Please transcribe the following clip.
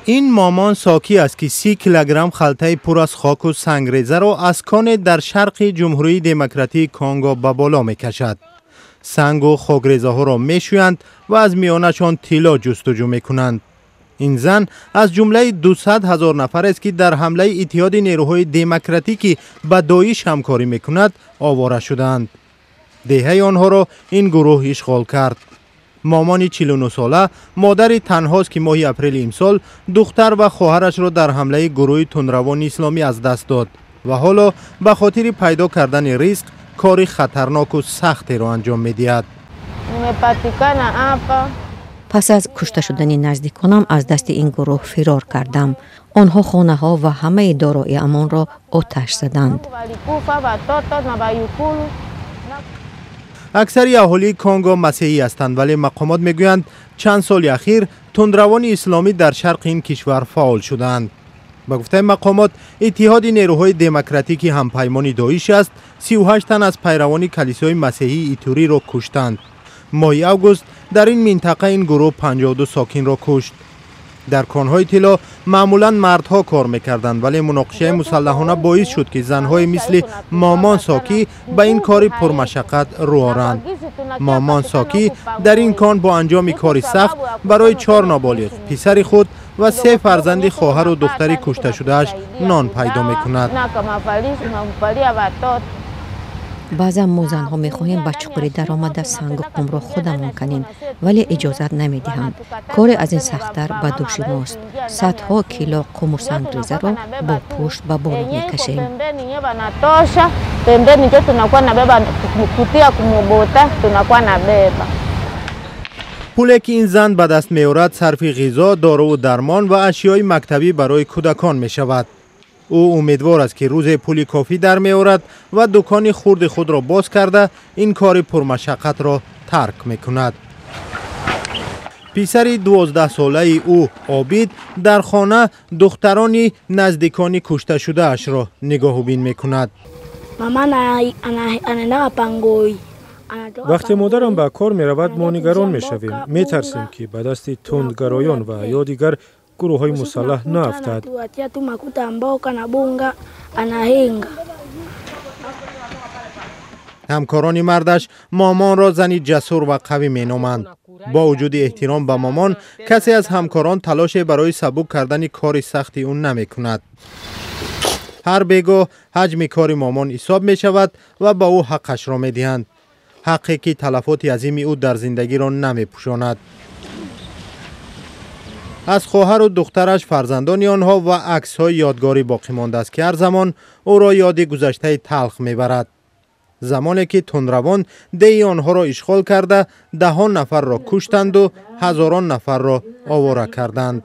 Ин Момон Сокӣ аст, ки 30 килограмм халтаи пур аз хоку сангрезаро аз коне дар шарқи Ҷумҳурии Демократии Конго ба боло мекашад. Сангу хокрезаҳоро мешӯянд ва аз миёнашон тилло ҷустуҷӯ мекунанд. Ин зан аз ҷумлаи 200 ҳазор нафарест, ки дар ҳамлаи Иттиҳоди нерӯҳои демократӣ, ки ба Доиш ҳамкорӣ мекунад, овора шудаанд. Деҳаи онҳоро ин гурӯҳ ишғол кард. Момони 49-сола модари танҳост, ки моҳи апрели имсол духтар ва хоҳарашро дар ҳамлаи гурӯҳи тундравони исломӣ аз даст дод ва ҳоло ба хотири пайдо кардани ризқ кори хатарноку сахтеро анҷом медиҳад. Пас аз кушта шудани наздиконам аз дасти ин гурӯҳ фирор кардам. Онҳо хонаҳо ва ҳамаи дороиамонро оташ заданд. Аксари аҳолии Конго масеҳӣ ҳастанд, вале мақомот мегӯянд, чанд соли ахир тундравони исломӣ дар шарқи ин кишвар фаъол шудаанд. Ба гуфтаи мақомот, Иттиҳоди нерӯҳои демократӣ, ки ҳампаймони Доиш аст, 38 тан аз пайравони калисои масеҳии Итуриро куштанд. Моҳи август дар ин минтақа ин гурӯҳ 52 сокинро кушт. Дар конҳои тилло маъмулан мардҳо кор мекарданд, вале муноқишаи мусаллаҳона боис шуд, ки занҳои мисли Момон Сокӣ ба ин кори пурмашаққат рӯ оранд. Момон Сокӣ дар ин кон бо анҷоми кори сахт барои чор ноболиғ писари худ ва се фарзанди хоҳару духтари кушташудааш нон пайдо мекунад. Баъзан мо занҳо мехоҳем ба чуқурӣ даромада сангу қумро худамон канем, вале иҷозат намедиҳанд. Коре аз ин сахттар ба дӯши мост. Садҳо кило қуму сангрезаро бо пушт ба боло мекашем. Пуле, ки ин зан ба даст меорад, сарфи ғизо, доруву дармон ва ашёи мактабӣ барои кӯдакон мешавад. Ӯ умедвор аст, ки рӯзе пули кофӣ дар меорад ва дукони хурди худро боз карда, ин кори пурмашаққатро тарк мекунад. Писари 12-солаи ӯ Обид дар хона духтарони наздикони кушташудаашро нигоҳубин мекунад. Вақте модарам ба кор меравад, мо нигарон мешавем, метарсем, ки ба дасти тундгароён ва ё дигар гурӯҳҳои мусаллаҳ наафтад. Ҳамкорони мардаш Момонро зани ҷасур ва қавӣ меноманд. Бо вуҷуди эҳтиром ба Момон, касе аз ҳамкорон талоше барои сабук кардани кори сахти ӯ намекунад. Ҳар бегоҳ ҳаҷми кори Момон ҳисоб мешавад ва ба ӯ ҳаққашро медиҳанд, ҳаққе, ки талафоти азими ӯ дар зиндагиро намепӯшонад. Аз хоҳару духтараш, фарзандони онҳо ва аксҳои ёдгорӣ боқӣ мондааст, ки ҳар замон ӯро ёди гузаштаи талх мебарад, замоне ки тундравон деҳи онҳоро ишғол карда, даҳон нафарро куштанду ҳазорон нафарро овора карданд.